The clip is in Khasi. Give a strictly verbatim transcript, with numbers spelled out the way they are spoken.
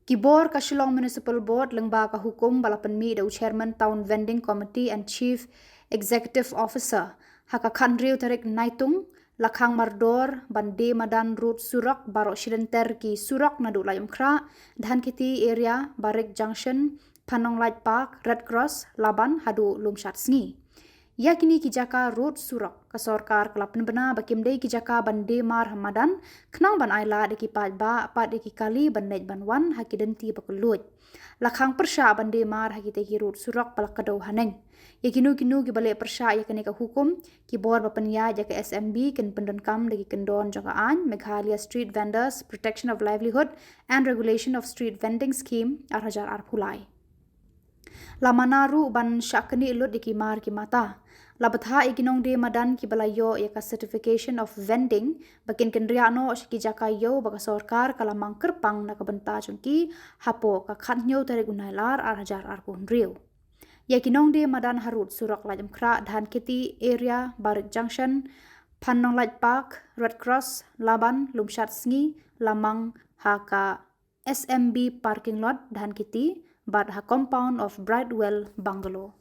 Ki bor ka Shillong Municipal Board lyngba ka hukum ba la pynmih da u Chairman Town Vending Committee and Chief Executive Officer, ha ka khathynriew tarik Naitung, la khang mardor ban die madan rud surok baroh shilynter ki surok naduh Laitumkhrah, Dhankheti area, Barik Junction, Phanonglait Park, Red Cross, Laban haduh Lumshad Sngi. Ïa kine ki jaka rud surok, ka sorkar ka la pynbna ba kim dei ki jaka ban die mar ha madan, khnang ban ailad ïa ki paidbah bad ïa ki kali ban leit ban wan ha ki lynti ba kylluid. La khang pyrshah ban die mar ha kitei ki rud surok ba la kdew haneng. Ïa kino kino kiba leh pyrshah ïa kane ka hukum, ki bor ba pynïaid ïa ka S M B kin pyndonkam da ki kyndon jong ka aiñ Meghalaya Street Vendors Protection of Livelihood and Regulation of Street Vending Scheme ar hajar arphew lai. La mana ruh ban shah knieh lut ïa ki mar ki mata. La bthah ïa ki nongdie madan kiba la ïoh ïa ka Certification of Vending ba kin kynriah noh sha ki jaka ïew ba ka sorkar ka la mang kyrpang na ka bynta jong ki hapoh ka khathynñiew tarik u Nailar ar hajar arphew hynriew. Ïa ki nongdie madan ha rud surok Laitumkhrah, Dhankheti area, Barik Junction, Phanonglait Park, Red Cross, Laban, Lumshad Sngi, la mang ha ka S M B parking lot Dhankheti bad ha compound of Brightwell Bungalow.